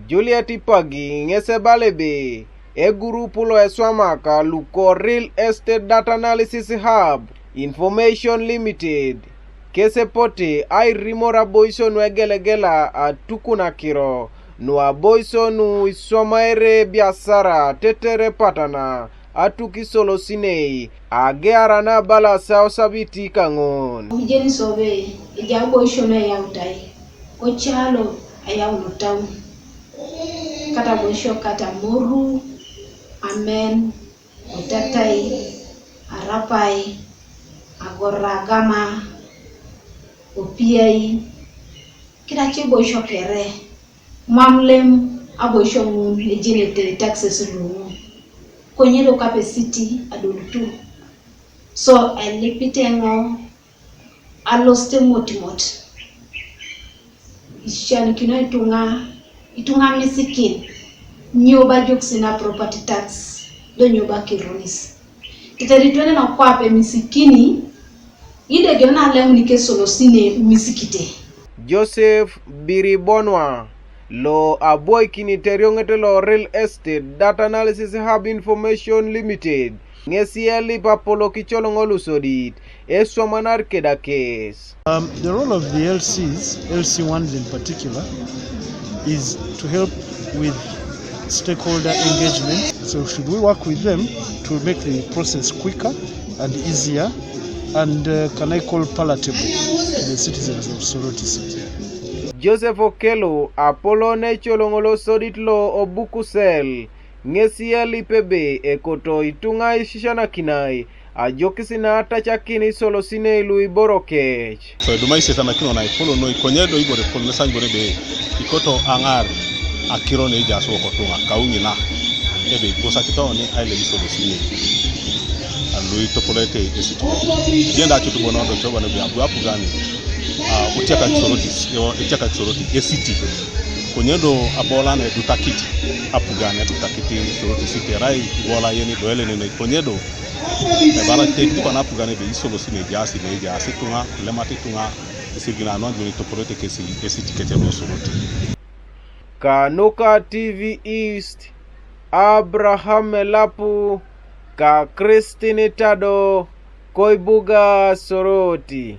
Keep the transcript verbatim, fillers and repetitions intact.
Juliet Ipagi ŋes ebala ebe egurupu lo eswamak luko Real Estate Data Analysis Hub Information Limited kes epote airimor aboisio nu egelegela atukun akiro nu aboisio nu iswamaere biasara tetere patana atuk isolosinei ageara na abalas osabiti kaŋon. Ijeni sobe ejai aboisio nu eyautai kocalo ayau lotau kata aboisio kata moru amen otatai arapai agoragama opiai kitache aboisio kere mam lem aboisio ŋun ejenete taxes luŋu konye do kape city adolutu so elipite ŋo alosit emotimot. Isisianikino ituŋa ituŋa misikin nyo ba jokis na property tax do nyo ba kironis teteritwene na kwape misikini idegio na lemuni kesolosine misikite. Joseph Biribonwa lo abwoikinit erioŋet lo Real Estate Data Analysis Hub Information Limited ŋesi elip apolok icoloŋo lusodit eswamanar keda kes. Um, the role of the L Cs, L C ones in particular, is to help with stakeholder engagement. So should we work with them to make the process quicker and easier and, uh, can I call palatable to the citizens of Soroti City? Joseph Okello apolon ecoloŋ losodit lo Obukusel ŋesi elip ebe ekoto ituŋa isisianakinai ajokis na atacakin isolosinei lu iboro kec. So edumai isisianakinon na epol noi konye do ibore epol nesany ibore ebe ikoto aŋar akiro ne ejaas wok otuŋa kau ŋina ebe ipuosakito oni ailem isolosinei alu itopoloete esiti. Ijeni da acut bon odoco bon ebe abu apugan, ah, utiakak Soroti, etiakak Soroti esiti. Konye do abola na edutakit apugan edutakit Soroti esiti erai ibola yeni do elenenoi konye do ebala tekitu kwana apugan ebe isolosi nejaasi nejaasi ituŋa ilemata ituŋa isirigin anuan bon itopoloete kesi esiti kete lo Soroti. Kanuka T V East, Abraham Elapu ka Christine Tado, koibuga Soroti.